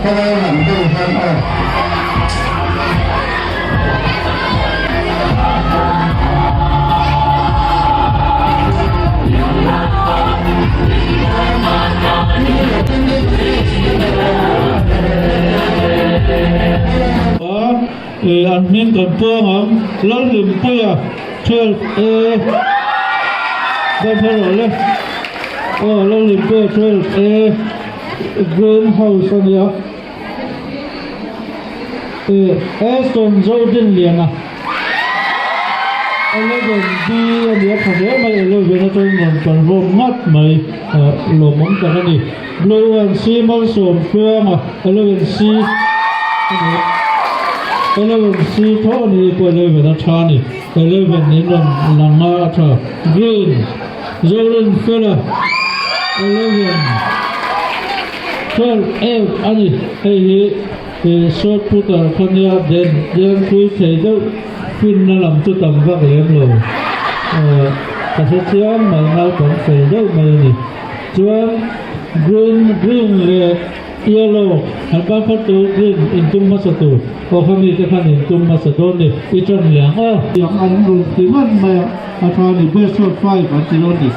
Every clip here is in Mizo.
khawlai lam deuh hian aw. An hming kan puang ang Lalhlimpuia 12A Ban phal rawh le aw Lalhlimpuia 12A Green House a nia Aston Zodinliana 11B a nia tha hle mai 11 atangin rawn kan vawm ngat mai lawmawm tak a ni. Blue and C Malsawmtluanga 11C a ni 11C tho a ni pawh 11 a tha a ni 11 in rawn lang a a tha Green Zorinfela 11 12 F a ni hei hi Short putter kha nia den den pui thei deuh finna lam chu tam vak lem lo ka hre chiang mai naupang fel deuh mai a ni. Chuan green green leh yellow an ban khat tur green intum hmasa tur aw kha mite khan intum hmasa dawn ni i tan leh ang aw. Tiang an rawn ti ngat mai a a tha ni best of five an ti dawn ni.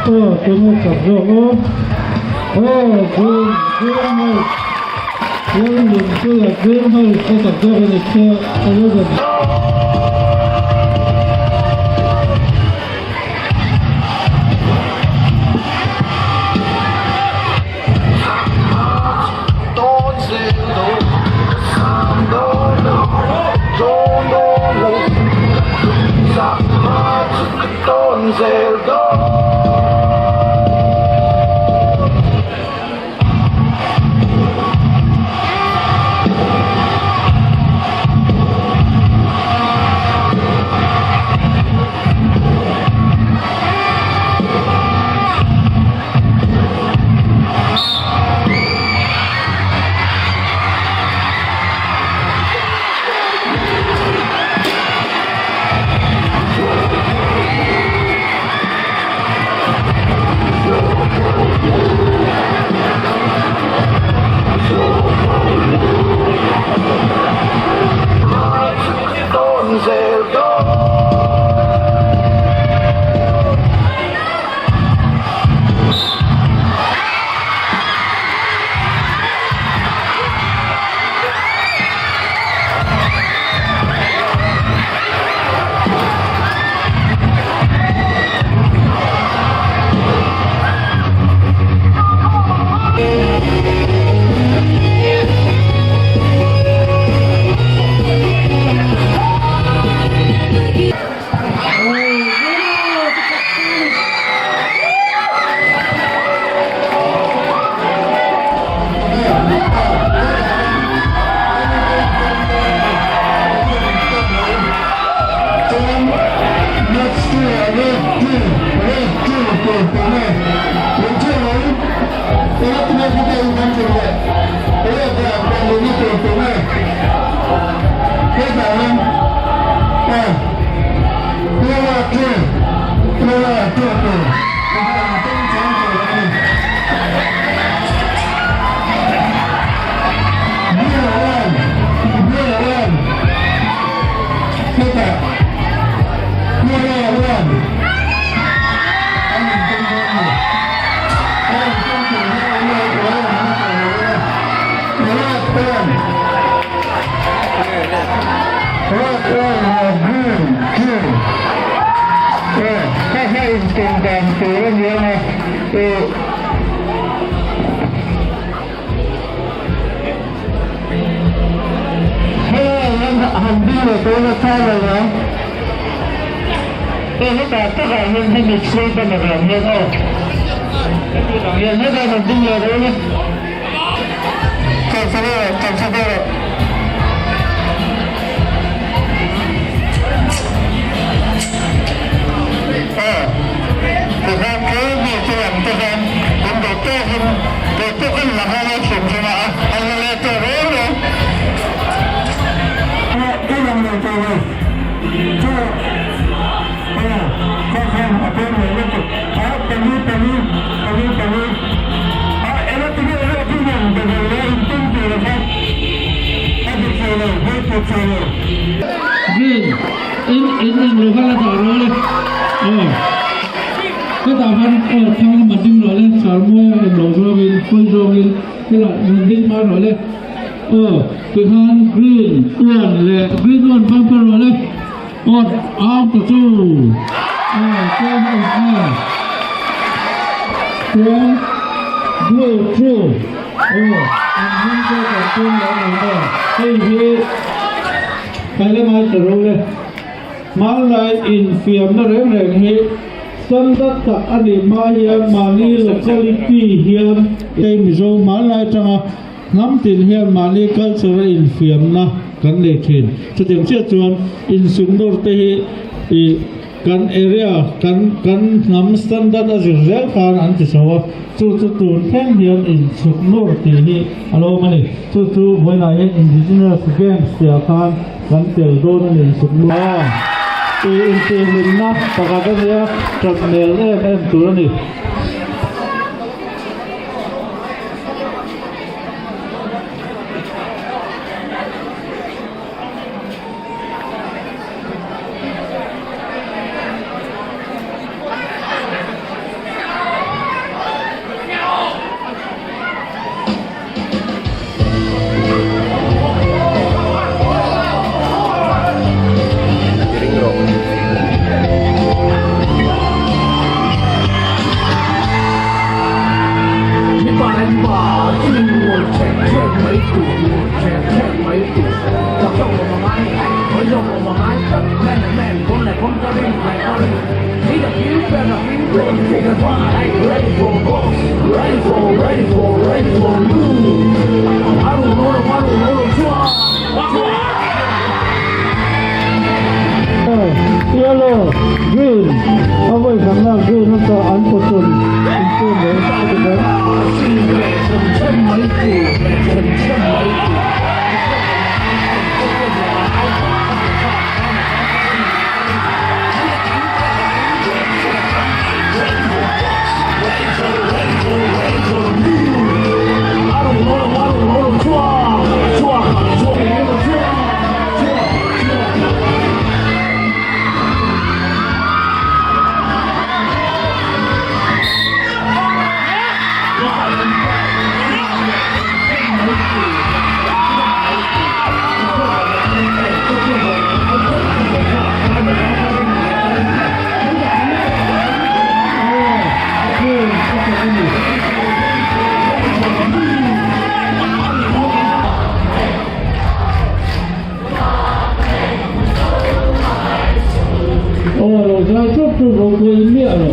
Aw tunge chak zawk aw aw green green house Lalnunpuia green house a chak zawk a ni chhia 11. tum dan tur a ni ang a, eh. Helai hian han ding leh tawh ila tha lo ang. Hei hetah takah hian hemi school banner lam hian aw. Hemi lam hian hetah han ding leh tawh ila. Chawlhsa deuh rawh, chawlhsa deuh rawh. Aw, tikhan tlem bik chu ang te khan kan duh tawkin duh tawkin la nghal a hrim hrim a, a la leh tawh reng reng. Aw, i lang lo tawh lo. Chu, aw, kha khan a pawimawh lutuk. A, pali, pali, pali, pali. A, eng ati nge eng ati nge ang ta ve le, in tum tur a kha. A dik thei lo, hawi put thei lo. Green, in in in lo kha la dah rawh le. Aw, hetah khan aw thlang lama ding rawh le, sarmuaia englo zawngin, hawi zawngin helai rawn ding phah rawh le. Aw, tikhan green uan leh green uan bumper rawh le. Aw, au ta chu. Aw, tlem a in a. Chuan blue chu aw, an hming pawh kan tum lo ni maw? Hei hi kan la ngaithla ro le. Hmanlai infiamna reng reng hi standard tak a nih hma hian mahni locality hian hei Mizo hmanlai atanga hnam tin hian mahni culture a infiamna kan nei thin. Chutiang chiah chuan insuknawr te hi ih Kan area, kan kan hnam standard a zir zel khan an ti chho a, chu chu tun thleng hian inchhuk nur tih hi a lo awm a ni. Chu chu vawiinah hian Indigenous Games tihah khan kan tel dawn a ni inchhuk nur. A tih intihhlimna pakhat a nia, ṭat mel em em tur a ni. Yellow, green, a vawi khatna green a tawh an pawtun inchhung leh a ti bawk. Aw lo zai chup chup ro pawh in miah lo.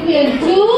Film chu.